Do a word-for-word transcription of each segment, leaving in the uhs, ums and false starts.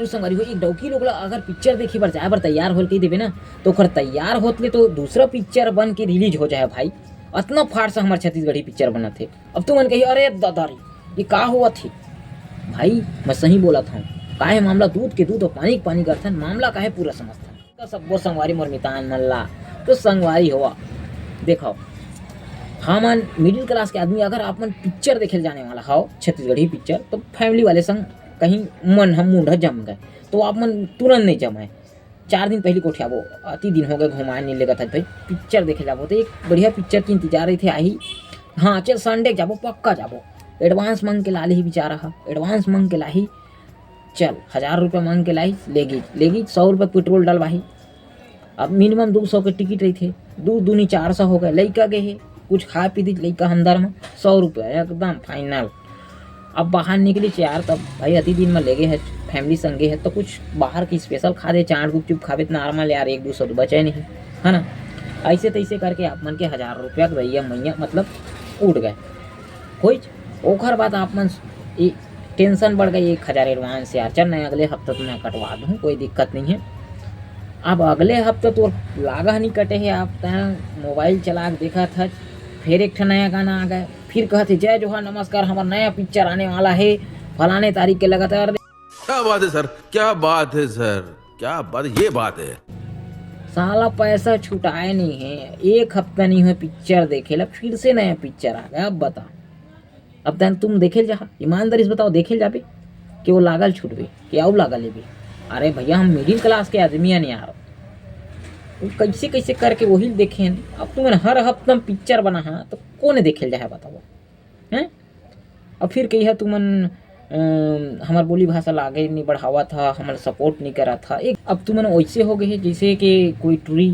तो संगवारी हो, एक डौकी लोग ला अगर पिक्चर देखे बर जाए बर तैयार होल कही देबे ना, तो ओकर तैयार होत ले तो दूसरा पिक्चर बन के रिलीज हो जाए भाई। अतना फाड़ से हमर छत्तीसगढ़ी पिक्चर बनत हे। अब तुमन कही, "अरे ददा रे, ये का होवत हे?" भाई, मैं सही बोलत हूँ। काहे मामला दूध के दूध और पानी के पानी करथन, मामला काहे पूरा समझथन? का सब्बो संगवारी मोर मितान मन ला, तो संगवारी होवा, देखो, हमन मिडिल क्लास के आदमी, अगर आप मन पिक्चर देखे जाने वाला हो, छत्तीसगढ़ी पिक्चर, तो फैमिली वाले संग कहीं मन हम मुंडा जम गए, तो आप मन तुरंत नहीं जमाए। चार दिन पहली कोठियाबो, अति दिन हो गए घुमाए नहीं लेगत हस भाई, पिक्चर देखे जाबो तो एक बढ़िया पिक्चर के इंतजार रहिथे आही। हाँ, चल संडे के जाबो, पक्का जाबो। एडवांस मांग के लाही बेचारा हा, एडवांस मांग के लाही। चल, हजार रुपया मांग के लाही, लेगी, लेगी, सौ रुपया पेट्रोल डलवाही। अब मिनिमम दो सौ के टिकट रहिथे, दू दूनी चार सौ हो गए, लइका गे हे, कुछ खा पी दी लइका अंदर में, सौ रुपया एकदम फाइनल। अब बाहर निकली यार, तब भाई अति दिन में लेगे है, फैमिली संगे है, तो कुछ बाहर के स्पेशल खा दे, चाट गुपचुप खाबे तो नॉर्मल यार, एक दो सौ तो बचे नहीं, है ना? ऐसे तैसे करके आप मन के हजार रुपया के भैया मैया मतलब उठ गए। होइच, ओखर बाद आप मन टेंशन बढ़ गई, एक हजार एडवांस यार, चल नहीं अगले हफ्ता तो मैं कटवा दूँ, कोई दिक्कत नहीं है। अब अगले हफ्ता तो लागा नहीं कटे है, आप तैं मोबाइल चला के देखत हस, फिर एक ठन नया गाना आ गए, फिर कहत हे, "जय जोहार, नमस्कार, हमार नया पिक्चर आने वाला है फलाने तारीख के।" लगातार क्या बात है सर, क्या बात है सर, क्या बात, ये बात है। साला पैसा छुटाए नहीं है, एक हफ्ता नहीं हुआ पिक्चर देखे ला, फिर से नया पिक्चर आ गया। अब बता, अब तैं तुम देखे ल जाहा, ईमानदारी से बताओ, देखे ल जाबे कि वो लागल छूटबे कि अउ लागल लेबे? अरे भैया, हम मिडिल क्लास के आदमी हन यार, वो कैसे कैसे करके वही ल देखे हन। अब तुमन हर हफ्ता में पिक्चर बनाहा तो कोन देखे ल जाहा बताओ, हैं? अब फिर कहिहा तुमन अम, हमर बोली भाषा ला आगे नहीं बढ़ावत हा, हमन सपोर्ट नहीं करत हा। एक अब तुमन वैसे हो गए हे जैसे कि कोई टुरी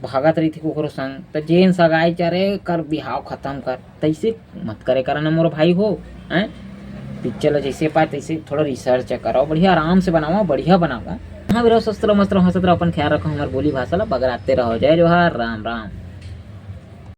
भागत रहिथे ओकरो संग, त जेन सगाई चरे कर बिहाव खत्म कर, तैसे मत करे करा ना मोर भाई हो, हैं? पिक्चर ला जैसे पाए तैसे थोड़ा रिसर्च कराओ, बढ़िया आराम से बनाओ, बढ़िया बनाओ। हाँ, रहो स्वस्थ रहो, मस्त रहो, हंसत रहो, अपन ख्याल रखो, हमार बोली भाषा ला बगराते रहो। जय जोहार, राम राम।